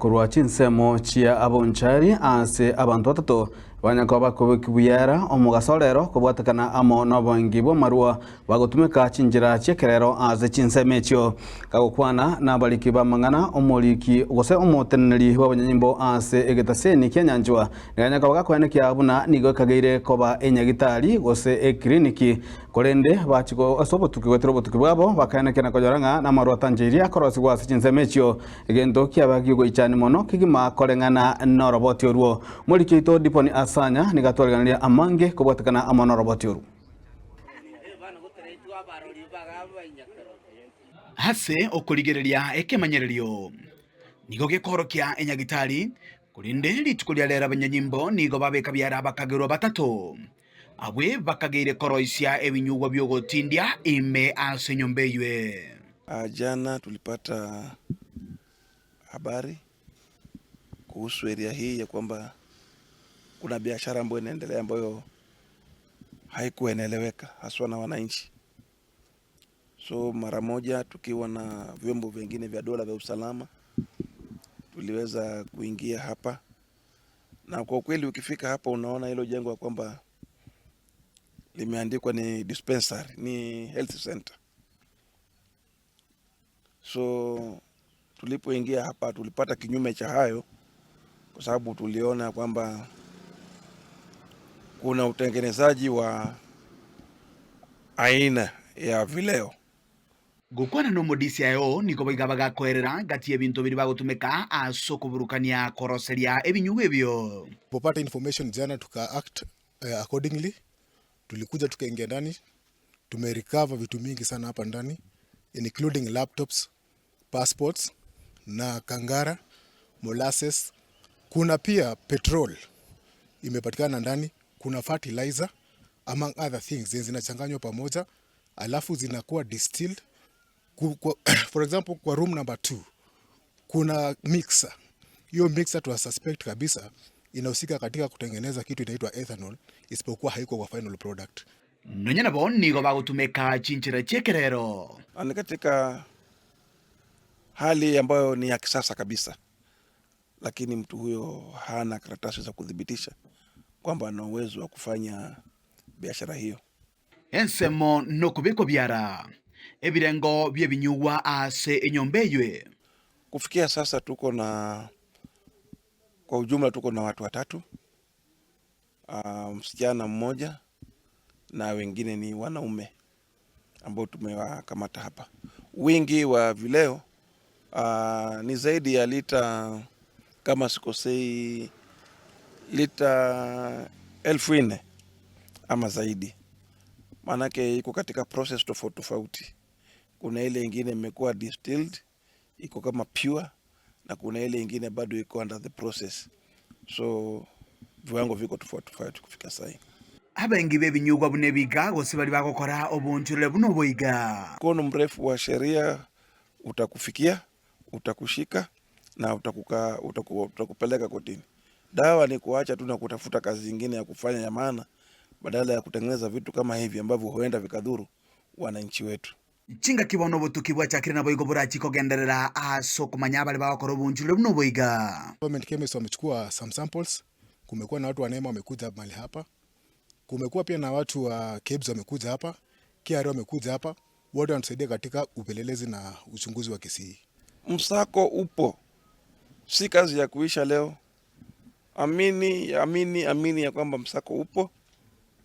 Korwa chinsemo chia abonchari ase abanto batato banyakoba bakobekwa buyera omogaso rero kobwatekana amo noboengi bw'amarua bagotumeka chinchera chi'ekerero ase chinsemo echio. Kagokwana nabariki b'amang'ana omoriki gose omoteneneri bw'abanyanyimbo ase egetaseni kia nyanchwa nigo anyakoba gakoenekia buna nigo ekageire koba enyagitari gose ekiriniki Korende bachia ase obotuki goetera obotuki bwabo, bakaenekia na konyora ng'a namarwa atancheirie akorosigwa ase chinsemo echio, egento kiaba gi'ogoichania mono kegima koreng'ana noroboti orwo. Omoriki oito Diponi Asanya nigo atwariganirie amange kobwatekana amo noroboti orwo. Ase okorigereria ekemanyererio nigo gekoorokia enyagitari, korende rituko ria rero abanyanyimbo nigo babeka biara bakagerwa batato. Abwo bakageire koroisia ebinyugwa bi'ogotindia ime ase enyomba eyio. Jana tulipata habari kuhusu area hii ya kwamba kuna biashara ambayo inaendelea ambayo haikuwa inaeleweka haswa na wananchi. So mara moja tukiwa na vyombo vingine vya dola vya usalama tuliweza kuingia hapa na kwa ukweli ukifika hapa unaona hilo jengo ya kwamba limeandikwa ni dispensary, ni health center. So tulipoingia hapa tulipata kinyume cha hayo, kwa sababu tuliona kwamba kuna utengenezaji wa aina ya vileo. Gokwana nomodisia oo nigo boiga bagakoerera gati y'ebinto biria bagotumeka ase okoburukania koroseria ebinyugwa ebio. Tulipopata information jana tuka act accordingly, tulikuja tukaingia ndani, tume recover vitu mingi sana hapa ndani including laptops, passports na kangara, molasses, kuna pia petrol imepatikana ndani, kuna fertilizer among other things zenye zinachanganywa pamoja alafu zinakuwa distilled. For example, kwa room number 2 kuna mixer. Hiyo mixer tuna suspect kabisa inahusika katika kutengeneza kitu inaitwa ethanol, isipokuwa haiko kwa final product. Nonya nabo nigo bagotumeka chinchera chi'ekerero. Na ni katika hali ambayo ni ya kisasa kabisa, lakini mtu huyo hana karatasi za kuthibitisha kwamba ana uwezo wa kufanya biashara hiyo. Ensemo nokobekwa biara ebirengo bi'ebinyugwa ase enyomba eywe. Kufikia sasa tuko na kwa ujumla tuko na watu watatu, msichana mmoja na wengine ni wanaume ambao tumewakamata hapa. Wingi wa vileo ni zaidi ya lita kama sikosei lita 4,000 ama zaidi. Maanake iko katika process tofauti tofauti. Kuna ile ingine imekuwa distilled iko kama pure, na kuna ile ingine bado iko under the process, so viwango viko tofauti tofauti kufika sasa. Abaengi b'ebinyugwa buna ebiga, gose baria bagokora obonchorere buna oboiga. Mkono mrefu wa sheria utakufikia, utakushika na utakupeleka kotini. Dawa ni kuacha tu na kutafuta kazi nyingine ya kufanya ya maana, badala ya kutengeneza vitu kama hivi ambavyo huenda vikadhuru wananchi wetu. Chingaki bono obotuki bwachakire naboigo borachie kogenderera ase okomanya abare bagokora obonchorere buna oboiga. Government chemists wamechukua some samples. Kumekuwa na watu wa NEMA wamekuja mahali hapa. Kumekuwa pia na watu wa KEBS wamekuja hapa, KRA wamekuja hapa. Wote wanatusaidia katika upelelezi na uchunguzi wa kesi hii. Msako upo, si kazi ya kuisha leo. Amini, amini, amini ya kwamba msako upo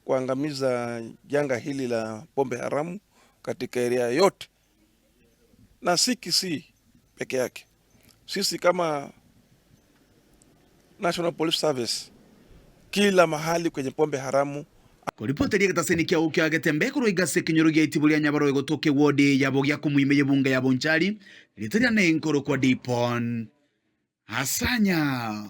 kuangamiza janga hili la pombe haramu katika area yote, na si Kisii peke yake. Sisi kama National Police Service kila mahali kwenye pombe haramu. Koripoteria egetaseni kiao kia Getembe korwa igase ekenyoro gia Itibo ria Nyabaroe gotoka ewodi yabo gia Komuime y'ebunge ya Bonchari, rieta riane nkorokwa Dipon Asanya.